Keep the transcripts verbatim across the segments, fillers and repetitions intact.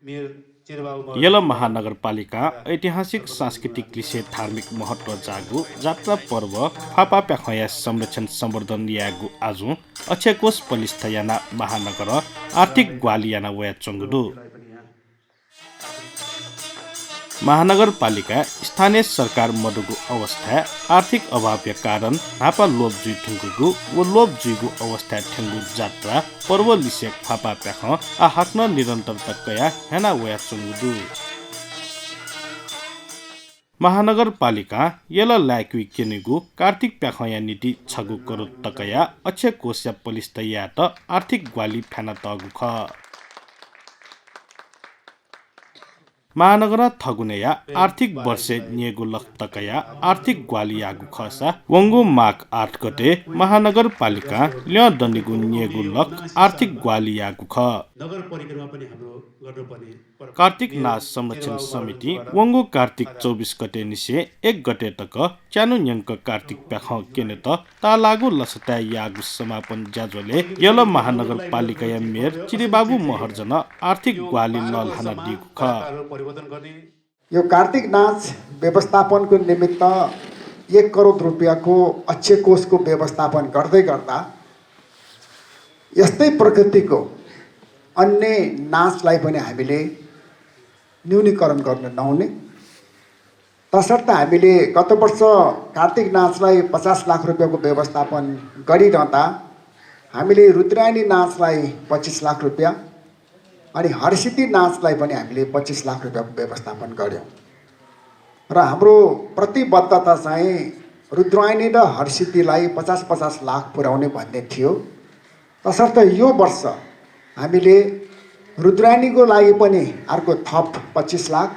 यल महानगरपालिकां ऐतिहासिक सांस्कृतिक लिसे धार्मिक महत्व जाःगु जात्रा पर्व ख्वापा प्याखंया संरक्षण संवर्धन यायेगु आजुं अक्षयकोष पलिस्था यानाः महानगरं आर्थिक ग्वाहालि याना वयाच्वंगु दु। महानगरपालिकाय् स्थानीय सरकार मदुगु अवस्थाय् आर्थिक अभावया कारण न्हापा लोप जुइ धुंकूगु व लोप जुइगु अवस्थाय् थ्यंगु जात्रा पर्व लिसे ख्वापा प्याखं आः हाकनं निरन्तरता कयाः ह्याना वयाच्वंगु दु। महानगरपालिकां यल लाय्‌कुइ क्यनेगु कार्तिक प्याखंया निंतिं छगू करोड तकाया अक्षयकोषया पलिस्था यायेत आर्थिक ग्वाहालि फ्यानातःगु खः। महानगरं थगुनेया आर्थिक वर्षय् न्यय्‌गू लख तकाया आर्थिक ग्वाहालि याःगु खःसा वंगु माघ आठ गते महानगरपालिकां ल्यं दनिगु न्यय्‌गू लख आर्थिक ग्वाहालि याःगु खः। नगर परिक्रमा पनि हाम्रो गर्नुपर्ने पर्व। कार्तिक नाच संरक्षण समितिं वंगु कार्तिक चौबिस गते निसें एक गते तक च्यान्हु न्यंक कार्तिक प्याखं क्यनेत ताःलाःगु लसताय् याःगु समापन ज्याझ्वलय् यल महानगरपालिकाया मेयर चिरिबाबु महर्जनं आर्थिक ग्वाहालि लःल्हानादीगु खः। यो कार्तिक नाच व्यवस्थापनको निमित्त एक करोड रुपियाँको अक्षयकोषको व्यवस्थापन गर्दै गर्दा यस्तै प्रकृतिको अन्य नाचलाई पनि हामीले न्यूनीकरण गर्न नहुने। तसर्थ हामीले गत वर्ष कार्तिक नाचलाई पचास लाख रुपियाँको व्यवस्थापन गरिरहँदा हामीले रुद्रायणी नाचलाई पच्चिस लाख रुपियाँ अनि हर्षिती नाचलाई पनि हामीले पच्चिस लाख रुपियाँको व्यवस्थापन गर्‍यौँ। र हाम्रो प्रतिबद्धता चाहिँ रुद्रायणी र हर्षितीलाई पचास पचास लाख पुर्‍याउने भन्ने थियो। तसर्थ यो वर्ष हामीले रुद्रायणीको लागि पनि अर्को थप पच्चिस लाख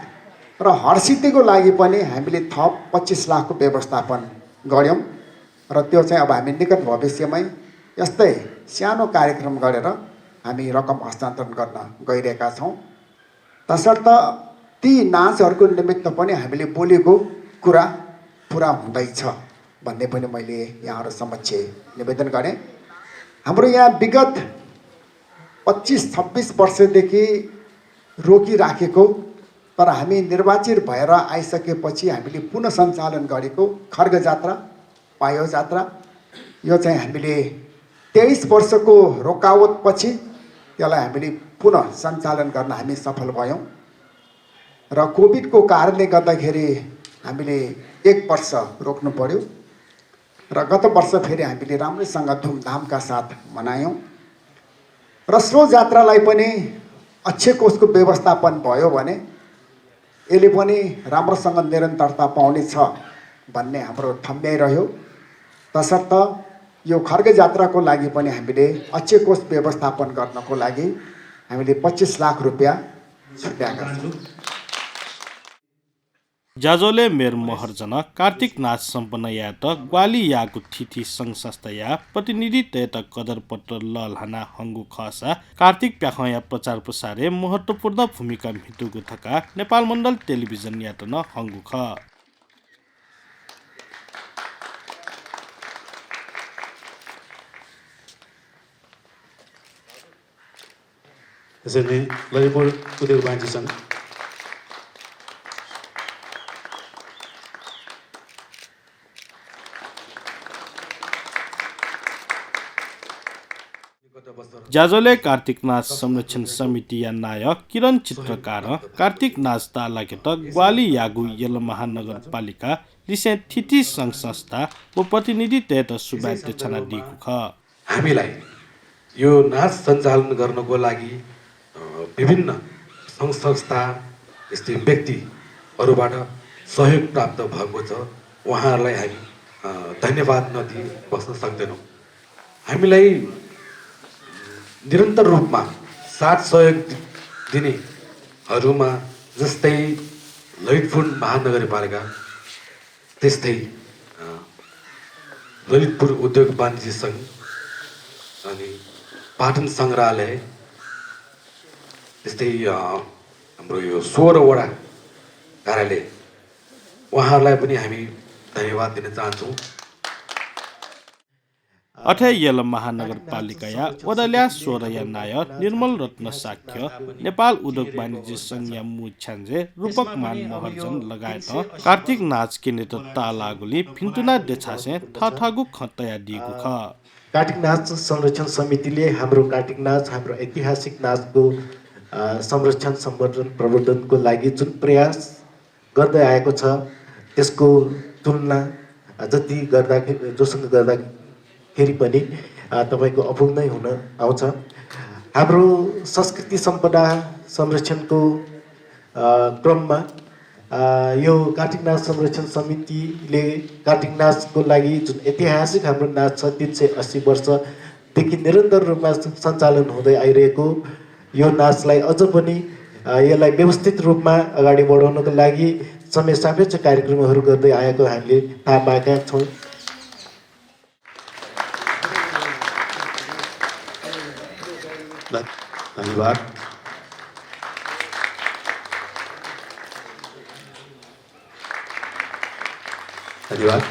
र हर्षितीको लागि पनि हामीले थप पच्चिस लाखको व्यवस्थापन गर्‍यौँ। र त्यो चाहिँ अब हामी निकट भविष्यमै यस्तै सानो कार्यक्रम गरेर हामी रकम हस्तान्तरण गर्न गइरहेका छौँ। तसर्थ ती नाचहरूको निमित्त पनि हामीले बोलेको कुरा पुरा हुँदैछ भन्ने पनि मैले यहाँहरू समक्ष निवेदन गरेँ। हाम्रो यहाँ विगत पच्चिस छब्बिस वर्षदेखि रोकिराखेको, तर हामी निर्वाचित भएर आइसकेपछि हामीले पुनः सञ्चालन गरेको खड्ग जात्रा, पायो जात्रा, यो चाहिँ हामीले तेइस वर्षको रोकावटपछि यसलाई हामीले पुनः सञ्चालन गर्न हामी सफल भयौँ। र कोभिडको कारणले गर्दाखेरि हामीले एक वर्ष रोक्नु पर्‍यो र गत वर्ष फेरि हामीले राम्रैसँग धुमधामका साथ मनायौँ। र सो जात्रालाई पनि अक्षयकोषको व्यवस्थापन भयो भने यसले पनि राम्रोसँग निरन्तरता पाउनेछ भन्ने हाम्रो ठम्ब्याइ रह्यो। तसर्थ यो खड्ग जात्राको लागि पनि हामीले अक्षयकोष व्यवस्थापन गर्नको लागि हामीले पच्चिस लाख रुपियाँ छुट्याएका छौँ। ज्याझ्वलय् मेयर महर्जनं कार्तिक नाच सम्पन्न यायेत ग्वाहालि याःगु थीथी संघ संस्थाया प्रतिनिधितय्‌त कदरपत्र लःल्हाना हंगु खःसा कार्तिक प्याखंया प्रचार प्रसारय् महत्त्वपूर्ण भूमिका म्हितूगु धकाः नेपाल मण्डल टेलिभिजनयात नं हंगु खः। त्यसरी नै ललितपुर उद्योग वाणिज्य संघ। ज्याझ्वलय् कार्तिक नाच संरक्षण समितिया नायः किरण चित्रकारं कार्तिक नाच ताःलाकेत ग्वाहालि याःगु यल महानगरपालिका लिसें थीथी संघ संस्था व प्रतिनिधितय्‌त सुभाय् देछानादीगु खः। हामीलाई यो नाच सञ्चालन गर्नको लागि, अ, विभिन्न सङ्घ संस्था, यस्तै व्यक्तिहरूबाट सहयोग प्राप्त भएको छ। उहाँहरूलाई हामी, अ, धन्यवाद नदिई बस्न सक्दैनौँ। हामीलाई निरन्तर रूपमा साथ सहयोग दि-, दिनेहरूमा जस्तै ललितपुर महानगरपालिका, त्यस्तै, अ, ललितपुर उद्योग वाणिज्य संघ, अनि पाटन संग्रहालय, त्यस्तै, अ, हाम्रो यो सोह्र वडा कार्यालय, उहाँहरूलाई पनि हामी धन्यवाद दिन चाहन्छौँ। अथे यल महानगरपालिकाया वडा ल्याः सोह्रया नायः निर्मल रत्न शाक्य, नेपाल उद्योग वाणिज्य संघया मू छ्याञ्जे रूपक मान महर्जन लगायत कार्तिक नाच क्यनेत ताःलाःगुलिं भिन्तुना देछासें थःथःगु खँ तयादीगु खः। कार्तिक नाच संरक्षण समितिले हाम्रो कार्तिक नाच, हाम्रो ऐतिहासिक नाचको, अ, संरक्षण, संवर्धन, प्रवर्धनको लागि जुन प्रयास गर्दै आएको छ, त्यसको तुलना, अ, जति गर्दाखेरि, जोसँग गर्दाखेरि पनि, अ, तपाईँको अपुग नै हुन आउँछ। हाम्रो संस्कृति सम्पदा संरक्षणको, अ, क्रममा, अ, यो कार्तिक नाच संरक्षण समितिले कार्तिक नाचको लागि जुन ऐतिहासिक हाम्रो नाच छ, तीन सय अस्सी वर्षदेखि निरन्तर रूपमा सञ्चालन हुँदै आइरहेको यो नाचलाई अझ पनि, अ, यसलाई व्यवस्थित रूपमा अगाडि बढाउनको लागि समय सापेक्ष कार्यक्रमहरू गर्दै आएको हामीले थाहा पाएका छौँ। धन्यवाद। धन्यवाद।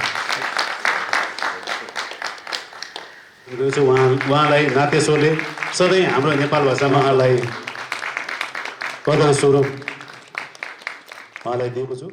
उहाँ, उहाँलाई नाट्य स्वरले सधैँ हाम्रो नेपाल भाषामा उहाँलाई कदर स्वरूप उहाँलाई दिएको छु।